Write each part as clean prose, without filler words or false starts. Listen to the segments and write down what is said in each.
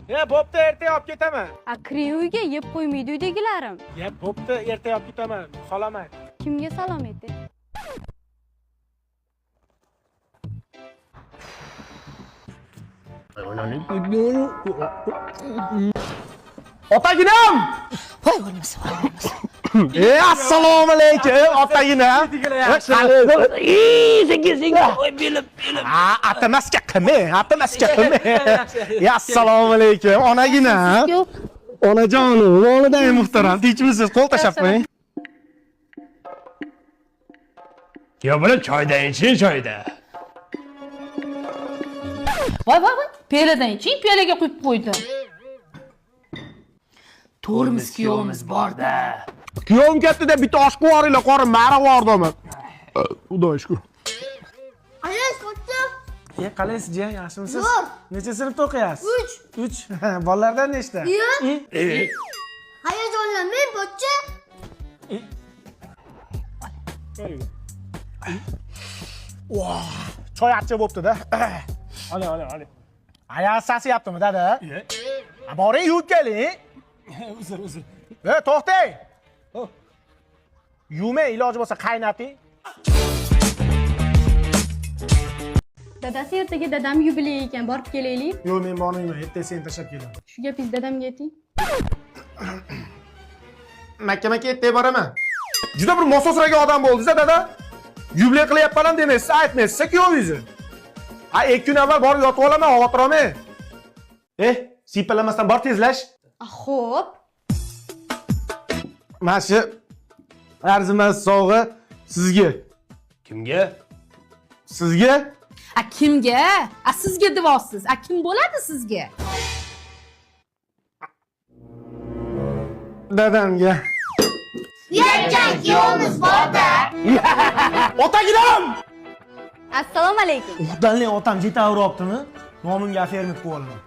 E, bo'pti, ertaga olib ketaman. A kiring uyga, yeb qo'ymaydi uydagilarim. E, bo'pti, ertaga olib ketaman. Salom ayt. Kimga salom aytay? Otaginam! Voy o'lmasa, voy o'lmasa. E, assalomu alaykum, otaginam. Sekin sekin. Voy belim belim. Ha, atamasga qilmang, atamasga qilmang. E, assalomu alaykum, onaginam. Yo'q. Onajonim, volidai muhtaram, tinchmisiz? Qo'l tashlab qo'ying. Yo bola choydan iching choyda. Voy voy voy, piyoladan iching, piyolaga quyib qo'ydim. To'rimiz kuyovimiz bor-da. Kuyovim ketdi-da, bitta osh qo'yib yuboringlar, qorin ma'rab yubordim. Xudoga shukur. Aziz qo'chim. E, qalaysiz jiyan, yaxshimisiz? Zo'r. Necha sinfda o'qiyapsiz? 3. 3. Bolalardan nechta? Yo'q. Hayajonlanmang, pochcha. Voh, choy achchiq bo'pti-da. Oling oling oling. Oyog'i sasiyaptimi, dada? Ha, boring yuvib keling. Uzr uzr. E, to'xtang. Yuvmang, iloji bo'lsa qaynating. Dadasi ertaga dadam yubileyi ekan, borib kelaylik. Yo'q, men bormayman, ertaga seni tashlab kelaman. Shu gapingizni dadamga ayting. Mahkamaga ertaga boraman. Juda bir mososiragan odam bo'ldingiz dada. Yubiley qilyapman ham demaysiz, aytmaysiz kuyovingizni. Ha, 2 kun avval borib yotib olaman, xavotir olmang. Eh, siypalamasdan bor tezlash. A, xo'p. Mana shu arzimas sovg'a sizga. Kimga? Sizga? A kimga? A sizga deyapsiz. A kim bo'ladi sizga? Dadamga. Uyalchan kuyovimiz bor-da. Otaginam! Assalomu alaykum. Uxdanli otam jetaveryaptimi? Nomimga afermit qo'yib olaman.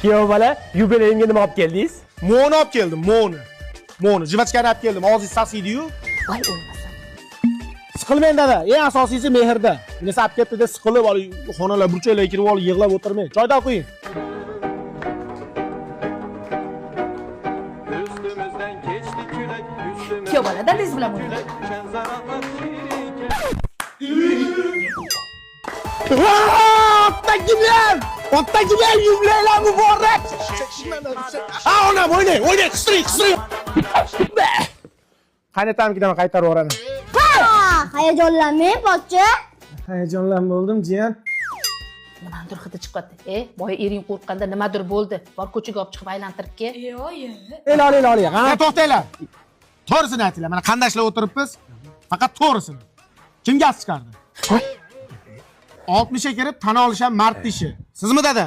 Kuyov bola, yubileyimga nima olib keldingiz? Mo'ni olib keldim, mo'ni. Mo'ni, jivachkani olib keldim. Og'zingiz sasiydi-yu. Voy o'lmasa. Siqilmang dada. Eng asosiysi mehrda. Buni olib ketdi-da siqilib, olib xonalar burchaklarga kirib olib yig'lab o'tirmang. Choydan quying. Üstümüzden geçti külek, üstümüzden Kuyov bola, dadangiz bilan o'ynang. uçan zarafat şirin. Otaginam! Otaginam, yubileylar muborak! Ha, onam o'ynang, o'ynang, qistiring, qistiring. Qaynatamnikidan qaytarib yuboraman. Ha, hayajonlanmang, pochcha. Hayajonlan bo'ldim, jiyan. Nimadir hidi chiqyapti. E, boya ering qo'rqqanda nimadir bo'ldi. Bor ko'chaga olib chiqib aylantirib kel. El oling, oling. Ha, to'xtanglar. To'g'risini aytinglar. Mana qandashlar o'tiribmiz. Faqat to'g'risini. Kim gaz chiqardi? 60 ga kirib tan olish ham mardni ishi. Sizmi dada?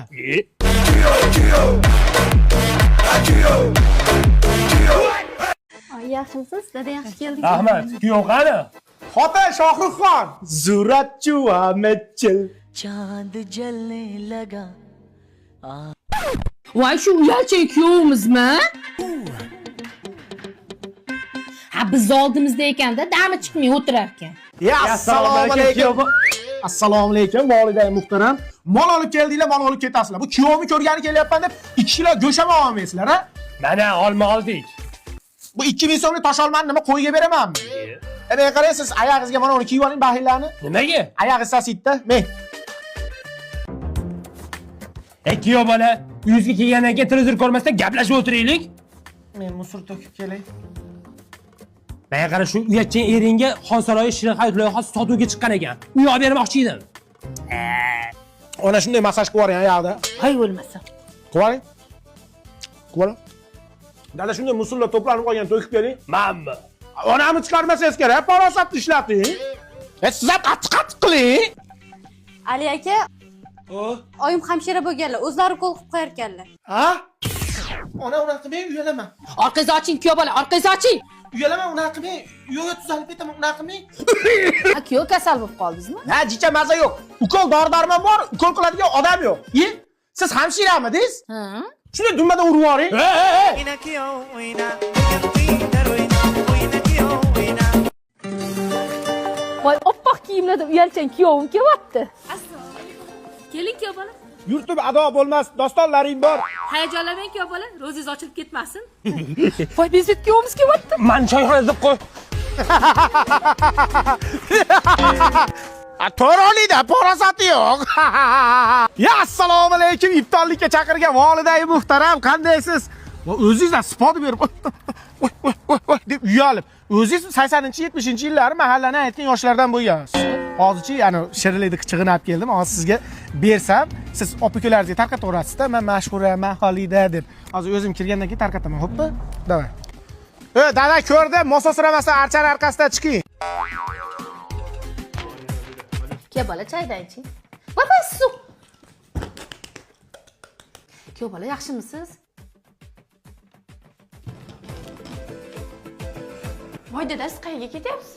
Ay, yaxshimisiz? Dada yaxshi keldingiz. Rahmat. Kuyov qani? Xotin Shohruxxon. Zuratchu Ahmetchil. चांद जलने लगा Voy shu uyalchan kuyovimizmi? Ha, biz oldimizda ekanda, dami chiqmay o'tirar ekan. Ya assalomu alaykum. Assalomu alaykum voliday muhtaram. Mol olib keldinglar, mol olib ketasizlar. Bu kuyovni ko'rgani kelyapman deb 2 kilo go'sht ham olmaysizlar, ha? Mana olma oldik. Bu 2000 so'mlik tosh olmani nima qo'yga beramanmi? E, menga qarang, siz oyog'ingizga mana uni kiyib oling baxillarni. Nimaga? Oyog'ingiz sasiydi-da. Men. E kuyov bola, uyingizga kelgandan keyin televizor ko'rmasdan gaplashib o'tiraylik. Men musor to'kib kelay. Menga qara, shu uyatchan eringga Xon saroyi Shirin hayot loyihasi sotuvga chiqqan ekan. Uy olib bermoqchi edim. Ona shunday massaj qilib yuboring oyog'ida. Voy o'lmasa. Qilib yuboring. Qilib yuboring. Dada shunday musullar to'planib qolgan to'kib keling. Manmi? Onamni chiqarmasangiz kerak, farosatni ishlating. E, siz ham qattiq-qattiq qiling. Ali aka, oyim hamshira bo'lganlar, o'zlari ukol qilib qo'yar ekanlar. Ha? Ona unaqa qilmang, uyalaman. Orqangizni oching, kuyov bola, orqangizni oching. Uyalaman, unaqa qilmang. Yo'q, yo'q, tuzalib ketaman, unaqa qilmang. Ha, kuyov kasal bo'lib qoldingizmi? Ha, jicha maza yo'q. Ukol dori-darmon bor, ukol qiladigan odam yo'q. E? Siz hamshiramidingiz? Ha? Shunday dumbadan urib yuboring. Ey, ey, ey! Voy, oppoq kiyimlarda uyalchan kuyovim kelyapti. Keling kuyov bola. Yurtim ado bo'lmas dostonlaring bor. Hayajonlamang kuyov bola, ro'zingiz ochilib ketmasin. Voy, bezbet kuyovimiz kelyapti. Mani choyxonada deb qo'y. To'ronida parosati yo'q. Ya assalomu alaykum, iftorlikka chaqirgan volidai muhtaram, qandaysiz? Va o'zingiz sipot berib voy voy voy voy deb uyalib, o'zingiz 80-70-yillari mahallani aytgan yoshlardan bo'lgansiz. Hozirchi yani shirinlikni qichig'ini olib keldim. Hozir sizga bersam, siz opa-ukalaringizga tarqataverasiz-da, men mashhura, men Xolida deb. Hozir o'zim kirgandan keyin tarqataman, xo'pmi? Davay. Dada ko'rdi, mososiramasdan archani orqasidan chiqing. Kuyov bola choydan iching. Voy voy suv. Kuyov bola yaxshimisiz? Voy dada, siz qayerga ketyapsiz?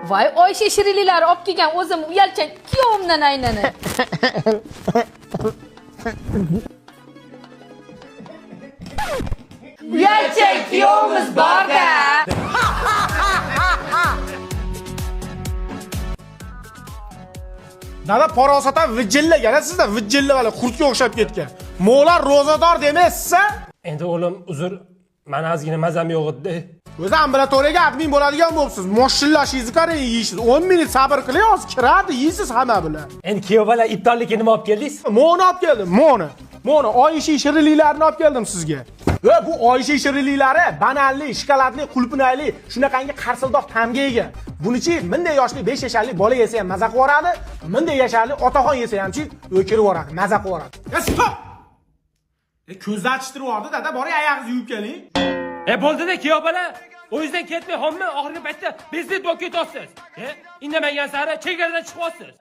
Voy Oysha shirinliklari olib kelgan o'zim uyalchan kuyovimdan aynani. Uyalchan kuyovimiz bor-da. Dada parosat ham vijillagan, sizda vijilla hali qurtga o'xshab ketgan. Mo'lar ro'zador demaysiz-a? Endi o'g'lim, uzr, mani ozgina mazam yo'q edi. O'zi ambulatoriyaga admin bo'ladigan bo'libsiz. Moshillashingizni qarang, yeysiz. 10 minut sabr qiling, hozir kiradi, yeysiz hamma bilan. Endi kuyov bola iftorlikka nima olib keldingiz? Mo'ni olib keldim, mo'ni. Mo'ni Oyisha shirinliklarini olib keldim sizga. Va bu Oyisha shirinliklari bananli, shokoladli, qulpinayli, shunaqangi qarsildoq ta'mga ega. Bunichi bunday yoshli 5 yasharli bola yesa ham maza qilib yuboradi, bunday yasharli otaxon yesa hamchi o'kirib yuboradi, maza qilib yuboradi. Ya stop! Ko'zni achishtirib yubordi, dada, boring oyog'ingizni yuvib keling. Bo'ldi-da kuyov bola. O'zingizdan ketmay, hommi, oxirgi paytda bezbet bo'lib ketyapsiz. Indamagan sari chegaradan chiqyapsiz.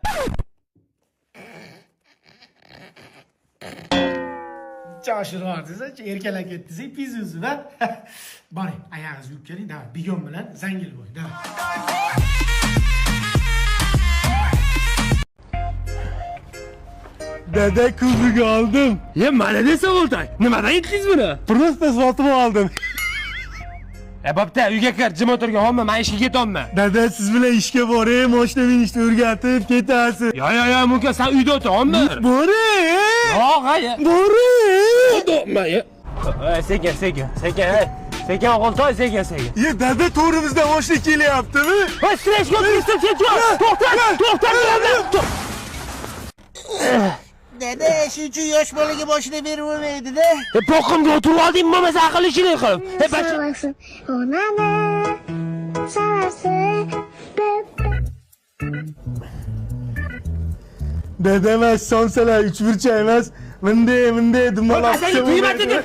Choshirvordingiz, erkalab ketdingiz, pizuzi va. Boring, oyog'ingizni yuvib keling, davay, bigon bilan zangil bo'ling, davay. Dada kuzuga oldim. Ye, mana desa o'ltay. Nimadan yetdingiz buni? Просто sotib oldim. Bo'pti, uyga kir, jim o'tirgin, hommi, men ishga ketyapman. Dada siz bilan ishga boray, mashina minishni o'rgatib ketasiz. Yo, yo, yo, mumkin, sen uyda o'tir, hommi. Boray. Yo'q, ha. Boray. Sekin, sekin, sekin, sekin o'g'iltoy, sekin, sekin. Ye dada to'rimizdan mashina kelyaptimi? Voy, streshga o'tirishib ketyapti. To'xta, to'xta, to'xta. Dada, shuning uchun yosh bolaga mashina berib bo'lmaydi-da. Boqimga o'tirib olding, bo'lmasa aql ishini qilib. Savarsın onana. Savarsın. Dada emas, somsalar uchburchak emas. Bunday, bunday dumaloq. Senga kuyma dedim.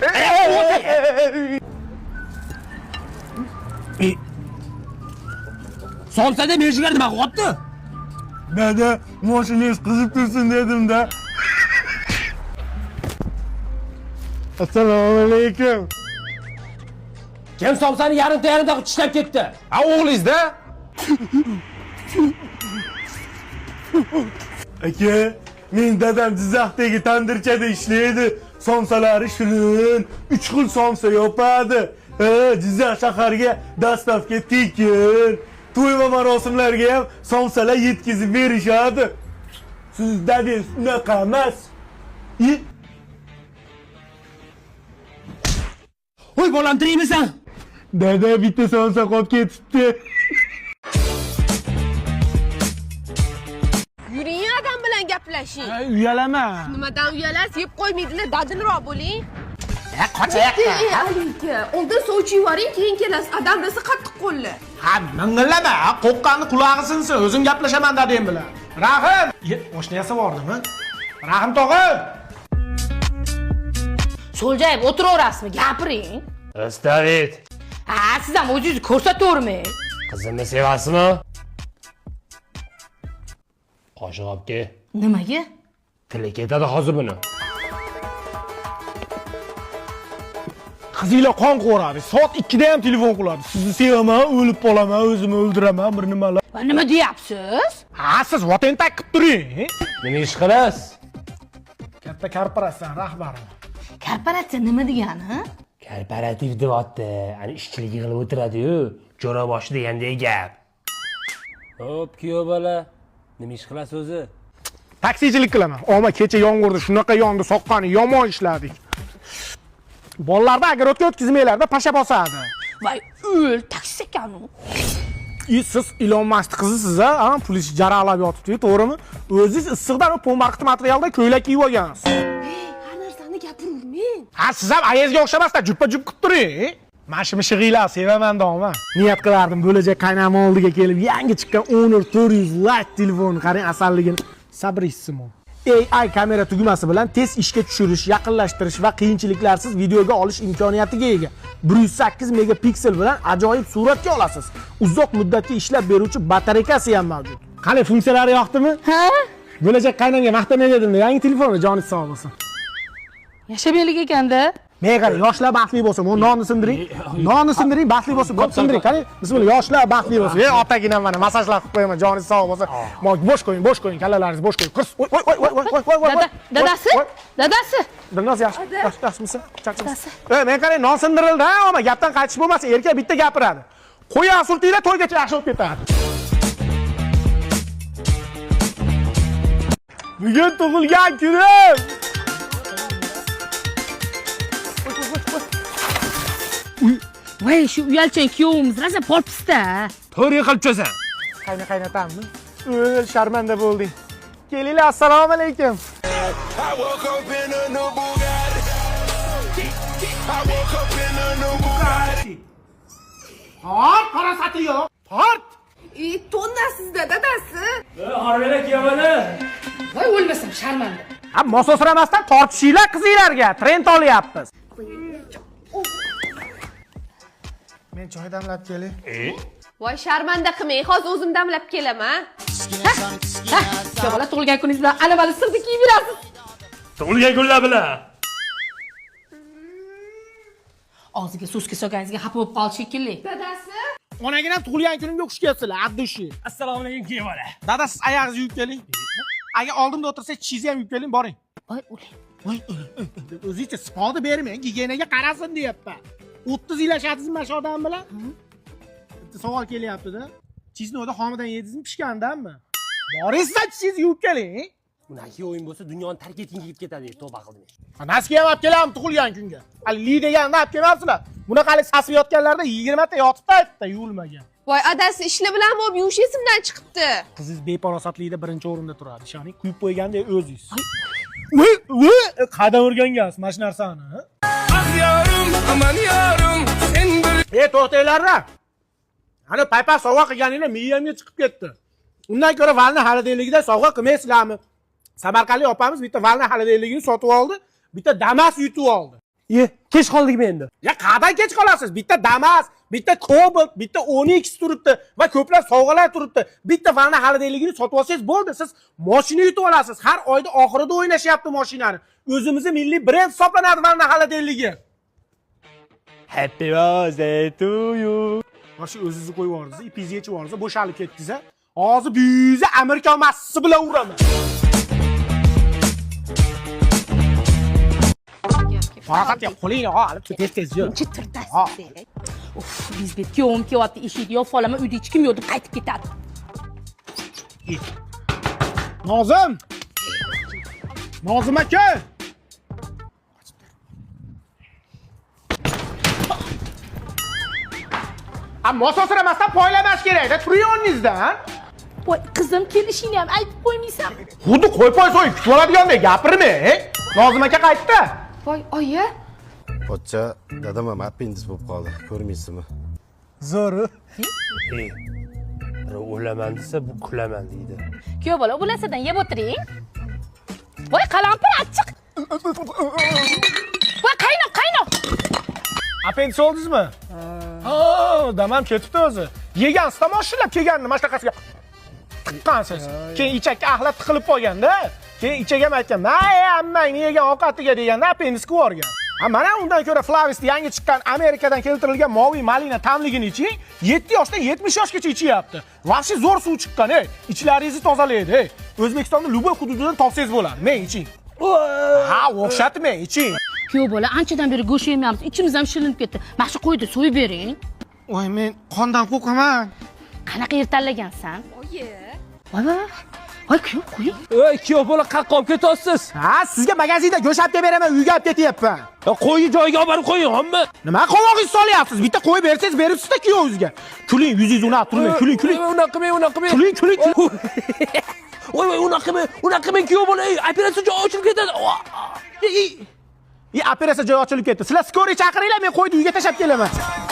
Somsada mejgar nima qilyapti? Dada, mashinangiz qizib tursin dedim-da. Assalomu alaykum. Kim somsani yarimta yarimta qilib tishlab ketdi? Ha, o'g'lingiz-da. Aka, men dadam Jizzaxdagi tandirchada ishlaydi. Somsalari shirin, 3 xil somsa yopadi. Ha, Jizzax shahariga dastavka tekin. To'y va marosimlarga ham somsalar yetkazib berishadi. Siz dadangiz unaqa emas. Voy bolam, tirikmisan? Dada bitta somsa qolib ketibdi. Yuring, adam bilan gaplashing. Uyalaman. Nimadan uyalasiz? Yeb qo'ymaydilar, dadilroq bo'ling. Qochayapti. Aka, oldin sovchi yuboring, keyin kelasiz. Adam desa qattiq qo'lli. Ha, ming'illama, qo'rqqanni qulog'i sinsin, o'zim gaplashaman dadam bilan. Rahim, oshna yasab yubordimi? Rahim tog'a. So'ljayib o'tiraverasizmi? Gapiring. Istavit. Ha, siz ham o'zingizni ko'rsatavermang. Qizimni sevasizmi? Qoshiq olib kel. Nimaga? Tili ketadi hozir buni. Qizinglar qon qo'radi. Soat 2 da ham telefon qiladi. Sizni sevaman, o'lib qolaman, o'zimni o'ldiraman, bir nimalar. Va nima deyapsiz? Ha, siz vatentak qilib turing. Nima ish qilasiz? Katta korporatsiya rahbari. Korporatsiya nima degani? Korporativ deyapti. Ani ishchilik yig'ilib o'tiradi-yu, jo'raboshi degandek gap. Hop, kuyov bola. Nima ish qilasiz o'zi? Taksichilik qilaman. Oma kecha yomg'irda shunaqa yondi, soqqani yomon ishladik. Bolalarni огород ga o'tkazmanglarda, pasha bosadi. Voy, o'l, taksi ekan u. Siz Ilon Mask qizisiz a, pulingiz jaraqlab yotibdi, to'g'rimi? O'zingiz issiqdan pombarqit materialda ko'ylak kiyib olgansiz. Har narsani gapiravermang. Ha, siz ham ayazga o'xshamasdan juppa-jup qilib turing. Mana shu mishig'inglar sevaman doma. Niyat qilardim bo'lajak qaynam oldiga kelib yangi chiqqan Honor 400 Lite telefonni qarang asalligini. Sabrissimo. AI kamera tugmasi bilan tez ishga tushirish, yaqinlashtirish va qiyinchiliklarsiz videoga olish imkoniyatiga ega. 108 megapiksel bilan ajoyib suratga olasiz. Uzoq muddatga ishlab beruvchi batareykasi ham mavjud. Qani funksiyalari yoqdimi? Ha? Bo'lajak qaynamga maqtanay dedim, yangi telefonni joni sog' bo'lsin. Yashamaylik ekanda. Men qara, yoshlar baxtli bo'lsin. Bu nonni sindiring. Nonni sindiring, baxtli bo'lsin. Ko'p sindiring. Qani, bismillah, yoshlar baxtli bo'lsin. Ey, otaginam mana massajlar qilib qo'yaman, joni sog' bo'lsin. Bo'sh qo'ying, bo'sh qo'ying, kallalaringizni bo'sh qo'ying. Qirs. Voy, voy, voy, voy, voy, voy, voy. Dadasi? Dadasi? Dilnoz yaxshi, yaxshi, yaxshimisan? Charchamaysan. Ey, men qarang, non sindirildi, ha, ammo gapdan qaytish bo'lmasa, erkak bitta gapiradi. Qo'ya surtinglar, to'ygacha yaxshi bo'lib ketadi. Bugun tug'ilgan kunim. Voy, shu uyalchan kuyovimiz rosa polpisda. To'g'ri qilib cho'zan. Qayna qaynatammi? O'l, sharmanda bo'lding. Kelinglar, assalomu alaykum. Tort, farosati yo'q. Tort. To'nnasizda dadasi. Hormang kuyov bola. Voy, o'lmasam sharmanda. Ha, mososiramasdan tortishinglar qizinglarga, trend olyapmiz. Men choy damlab kelay. Voy, sharmanda qilmang, hozir o'zim damlab kelaman. Ha, kuyov bola tug'ilgan kuningiz bilan ana mana sirni kiyib yurasiz. Tug'ilgan kunlar bilan. Og'ziga so'ska solganingizga xafa bo'lib qoldi shekilli. Dadasi? Onaginam tug'ilgan kunimga xush kelibsizlar, abdushi. Assalomu alaykum kuyov bola. Dada, siz oyog'ingizni yuvib keling. Agar oldimda o'tirsangiz, tishingizni ham yuvib keling, boring. Voy, o'lay. Voy, deb o'zingizcha siponi bermang, gigiyenaga qarasin deyapman. 30 yil yashadingizmi mana shu odam bilan? Bitta savol kelyapti-da. Chisnoda xomidan yedingizmi, pishgandanmi? Boring, siz tishingizni yuvib keling. Unaki o'yin bo'lsa dunyoni tark etging kelib ketadi, tavba qildim. Naski ham olib kelammi tug'ilgan kunga? Hali li deganini olib kelmabsizlar. Bunaqalik sasib yotganlarda 20 ta yotibdi aytdi, yuvilmagan. Voy, adasi ishlar bilan bo'lib yuvish esimdan chiqibdi. Qizingiz befarosatlikda birinchi o'rinda turadi, ishoning, kuyib qo'yganda o'zingiz. Voy, voy, qayerdan o'rgangansiz mana shu narsani? Ey, to'xtanglar-da. Ana paypas sovg'a qilganinglar miyamga chiqib ketdi. Undan ko'ra valni xaridorligida sovg'a qilmaysizlarmi? Samarqandlik opamiz bitta valni xaridorligini sotib oldi, bitta Damas yutib oldi. Kech qoldikmi endi? Ya qayerdan kech qolasiz? Bitta Damas, bitta Cobalt, bitta Onix turibdi va ko'plab sovg'alar turibdi. Bitta valni xaridorligini sotib olsangiz bo'ldi, siz mashina yutib olasiz. Har oyda oxirida o'ynashyapti mashinani. O'zimizni milliy brend hisoblanadi valni xaridorligi. Happy birthday to you. Mana shu o'zingizni qo'yib yubordingiz, ipingizni yechib yubordingiz, bo'shalib ketdingiz. Hozir buyingizni Amerika massisi bilan uraman. Farosat yo'q, qo'lingni olib tez-tez yur. Buncha turtasiz. Uf, bizbet kuyovim kelyapti, eshikni yopib olaman, uyda hech kim yo'q deb qaytib ketadi. Nozim! Nozim aka! A mososiramasdan poylamash kerak-da, turing o'rningizdan. Voy, qizim, kelishingni ham aytib qo'ymaysan. Xuddi qo'y poy so'yib kutib oladigandek gapirma. Nozim aka qaytdi. Voy, oyi. Pochcha, dadam ham appendis bo'lib qoldi, ko'rmaysizmi? Zo'r. Ey, birov o'laman desa, bu kulaman deydi. Kuyov bola, bu narsadan yeb o'tiring. Voy, qalampir achchiq. Voy, qaynoq, qaynoq. Appendis oldingizmi? Ha, damam ketibdi o'zi. Yegan tomoshalab kelganini mana shunaqasiga tiqqansiz. Keyin ichakka axlat tiqilib qolganda, keyin ichak ham aytgan, "May, ammangni yegan ovqatiga" deganda appendis qilib yuborgan. Ha, mana undan ko'ra Flavis yangi chiqqan Amerikadan keltirilgan moviy malina tamligini iching, 7 yoshdan 70 yoshgacha ichyapti. Vahshiy zo'r suv chiqqan, ey. Ichlaringizni tozalaydi, ey. O'zbekistonda любой hududidan topsangiz bo'ladi. Men iching. Ha, o'xshatmang, iching. Kuyov bola, anchadan beri go'sht yemayapmiz, ichimiz ham shilinib ketdi. Mana shu qo'yni so'yib bering. Voy, men qondan qo'rqaman. Qanaqa yer tanlagansan? Oyi. Voy, voy, voy. Voy kuyov, qo'ying. Ey, kuyov bola, qayerqa olib ketyapsiz? Ha, sizga magazinda go'sht olib kelib beraman, uyga olib ketyapman. Ya, qo'yni joyiga olib borib qo'ying, hommi? Nima qovog'ingiz solyapsiz? Bitta qo'yib bersangiz beribsiz-da kuyovingizga. Kuling, yuzingizni unaqa turmang, kuling, kuling. Unaqa qilmang, unaqa qilmang. Kuling, kuling, kuling. Voy, voy, unaqa qilmang, unaqa qilmang, kuyov bola, ey, operatsiya joyi ochilib ketadi. I, operatsiya joyi ochilib ketdi. Sizlar скорый chaqiringlar, men qo'yni uyga tashlab kelaman.